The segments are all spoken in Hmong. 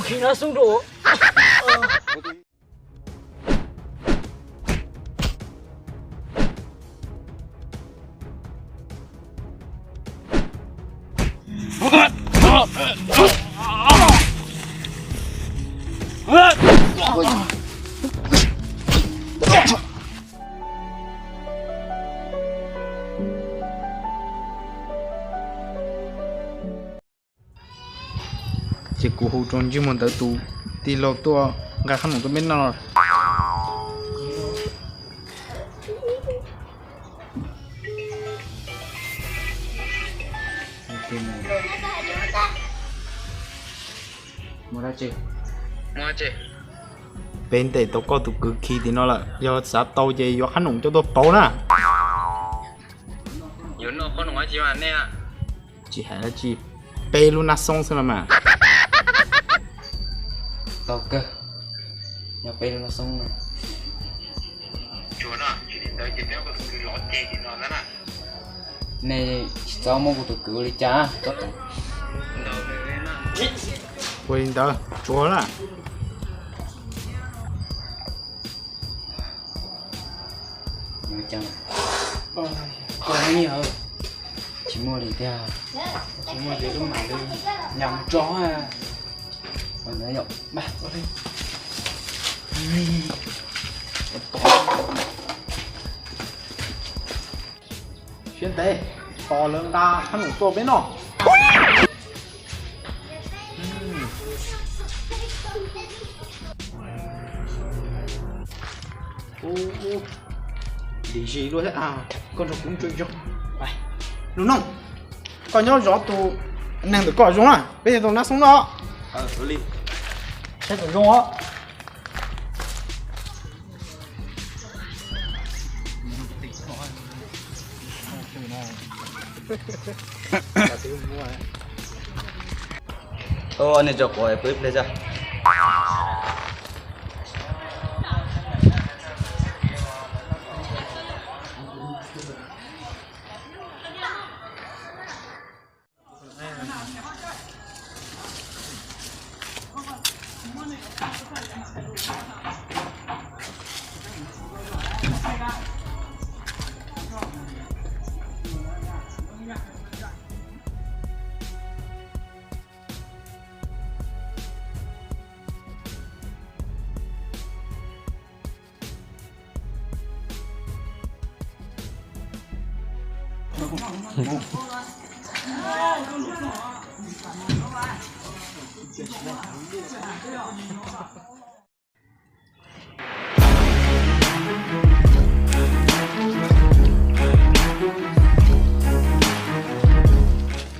Khi no xung đột. Ces kuv hu rau ntsej muag ntawd tus tij laug tuaj nqa qhob noom tuaj peb noj. Peb ntes tau koj tus kwv khi tim no lawm, yog xav tau ces yuav qhob noom coj tuaj pauv na. Yuav noj qhob noom dab tsi mas nej? Tsis hais dab tsi, peb lub nab xoob xwb los mas. Tau kawg, yog peb lub nab xoob no. Tsuav no, tsis li ntawd ces peb tus kwv lov ceg tim no ntag na. Nej tsis txhob muab kuv tus kwv ua li cas. Ua li ntawd tsuav na. Tsis muaj li tiag, tsis muaj ces lub mam li nyas mus tso. Siab ntev, tos lawv nqa qhob noom tuaj peb noj. Dim zis luaj thiab, koj nrog kuv mus tso. Lus noog, koj nyob zov tus neeg ntawm koj zoo na, peb thiaj tau nab xoob noj. Saib kom zoo os. Ua nej tso quav pw ib pliag xwb.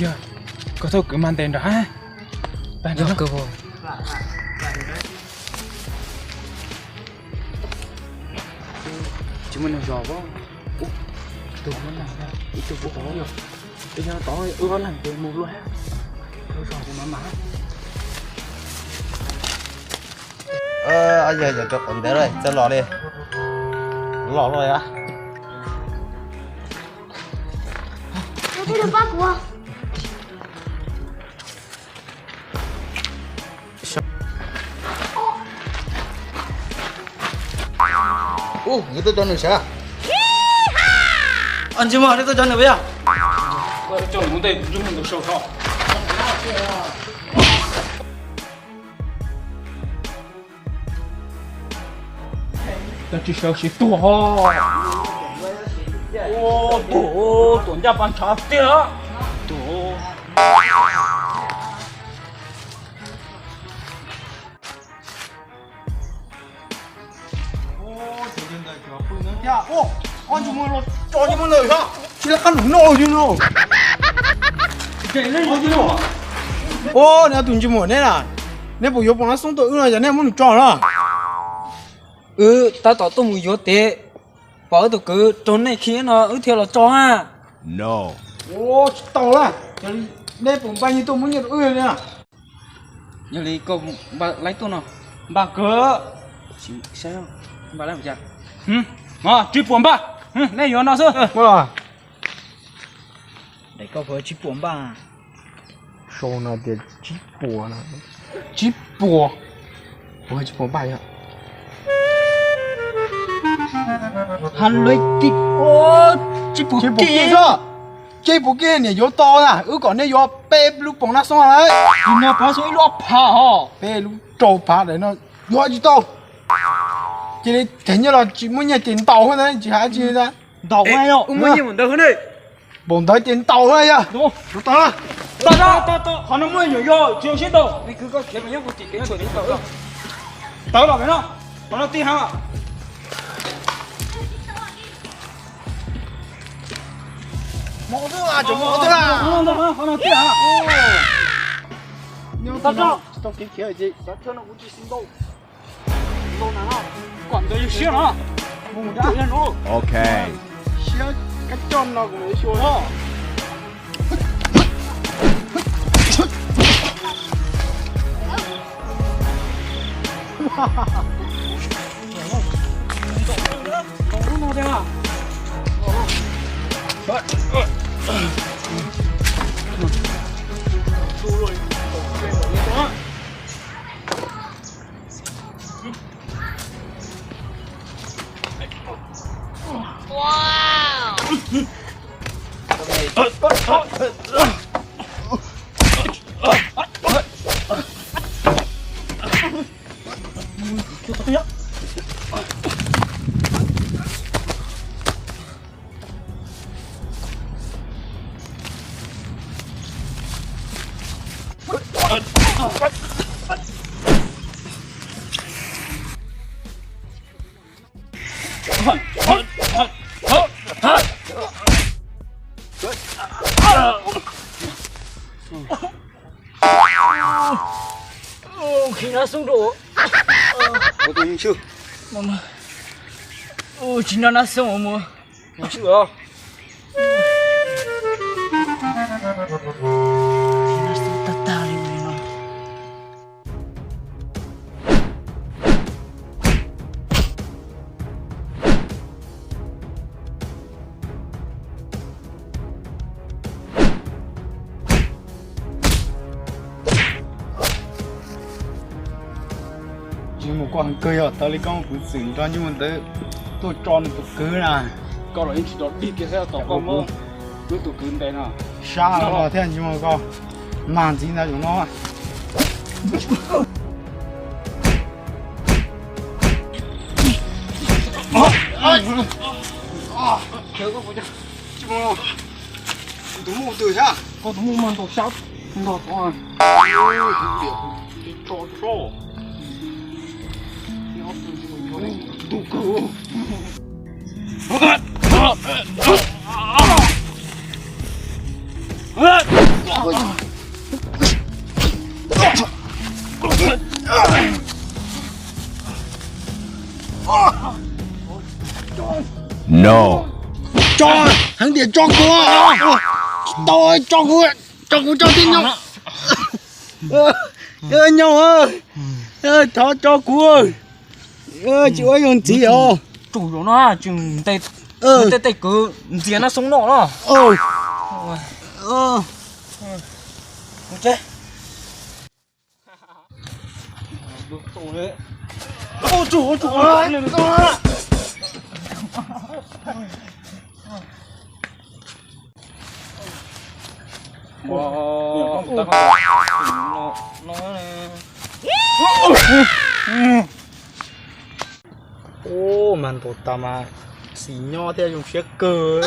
Yog, koj txhob kwv mas ntes nram hab. Yog kawg. Tsis muaj neeg zov pob. Tus muab neeg ib tug puv tod yog, ib tug tod wb ob leeg ces mus luaj. Zov ces mam mam. Yog yog rau qhov ntev lawm txawj los li. Los los yam. Ub, nws tuaj cov nws sav. Ntsej muag, neb tuaj cov nws puas yog? Coj nws mus ntej, ntsej muag ntawd sau sau. Cov tsis sawv siv tuag ho. Tuag, tuag ncaj paj ntshav tiag. Tuag. Ua, ntsej muag los tso ntsej muag ntawm xyov, tsis lab qab num noj li no. Ua, neb tus ntsej muag neb na, neb puas yuav pom nab xoob tuaj wb no yog neb muab nws tso na? Wb tab tom tuaj mus yuav tes, pom wb tus kwv raug nej khi no wb thiaj los tso na. Ua, tsis tau na, neb puas npaj nyiaj tuaj muab nyiaj rau wb li na? Yog li koj npaj laib tuaj no. Npaj kawg. Saib npaj laib ua cas. Tsib puas npaj. Nej yuav no xwb. Daim koj puas tsib puas npaj? Sau no tias tsib puas no. Tsib puas. Ua tsib puas npaj yog. Tsib puas kij xwb. Tsib puas kij niam yuav tau na, wb kom nej yuav peb lub poom nab xoob lawm. Tus no pov xoob ib lub ob phav os. Peb lub rau phav daim no yuav tsis tau. Cia li thev nyiaj los tsis muaj nyiaj ces ntaus na, tsis hais tsis. Ntaus, muaj nyiaj mus ntawd ne. Npaum ntawd ces ntaus na yog. Qhov no muaj nyuam yog tsis zoo siab ntaus. Tawv los pem no, qhov no tij heev. Qhov no tij heev. Tsis tau kev khiav ces xav chaw no kuv tsis xis ntaus. Kom ntawd yus siab no. Mus dab no. Ok. Siab kab coj no kuv yuav xyuas no. Khi nab xoob rau. Tsis nrog nab xoob mus. Khi nab xoob tag tag li no. Tsis mus koj heev kawg yog tau li koj kuv txwm nrog nyuj ntawd tuaj tso nws tus kwv na. Koj los yeej tsis rov dig kiag thiab, tom koj muab wb tus kwv ntes no. Sab no thiab nyuj koj mag ntxiv ntag zaum no. Tus muj twg thiab? Koj tus muj mas ntaus sab ntaus tod. No. Tso, heev tias tso kuv, tau, tso kuv, tso kuv tso tib nyob. Nyob, thov tso kuv, tsis ua yog ntxiv os. Tsum zaum no tseem tej kwv ntxias nab xoob noj no. Ub, mas ntaus tas mas xis nyob thiab zoo siab kawg.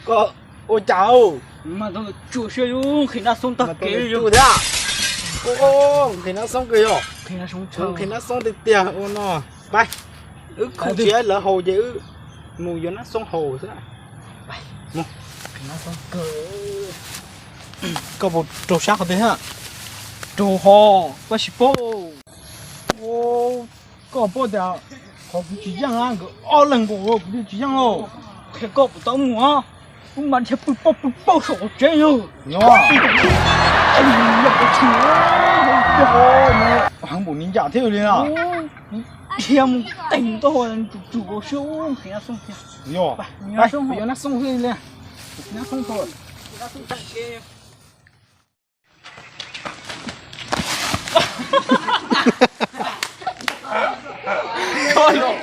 Koj ua cas? Mas tsuas siab yus nqhis nab xoob tag kev li thiab. Nqhis nab xoob kawg yog. Nqhis nab xoob tiag tiag ua no. Pab, wb khwv tsis lawv haus ces wb mus yuav nab xoob haus xwb. Koj puas raug sab qhov twg thiab? Raug ho, koj tsis paub. Koj paub tias qhov kuv tsis yeej, nkawd ob leeg nkaus kuv thiaj tsis yeej lauj. Qhia koj puas tau mus os, kuv mas dhia pw pauj pw pauj saum tsev yog. Heev npaum li ncam thiab li na. Dhia mus teem tau tsum tsum kaus siab, qhia xoob thiab. Yog, yog nab xoob thiab li, nab xoob tau.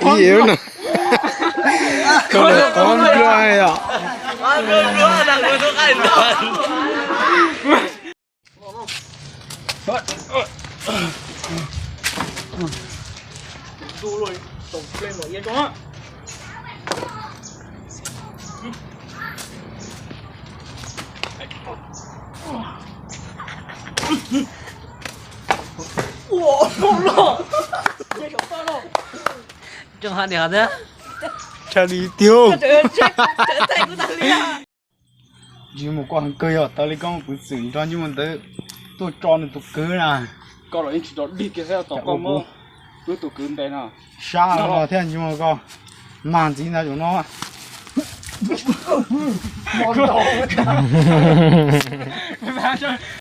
Ib yam no, koj los qhov npluag yom. Tshaj li tiag. Ntsej muag koj heev kawg yog tau li koj mus kwv xwm nrog ntsej muag ntawd tuaj tso nws tus kwv na. Koj los yeej tsis tau dig kiag thiab, tos koj muab wb tus kwv ntes no. Sab no thiab ntsej muag koj mag ntxiv ntag zaum no.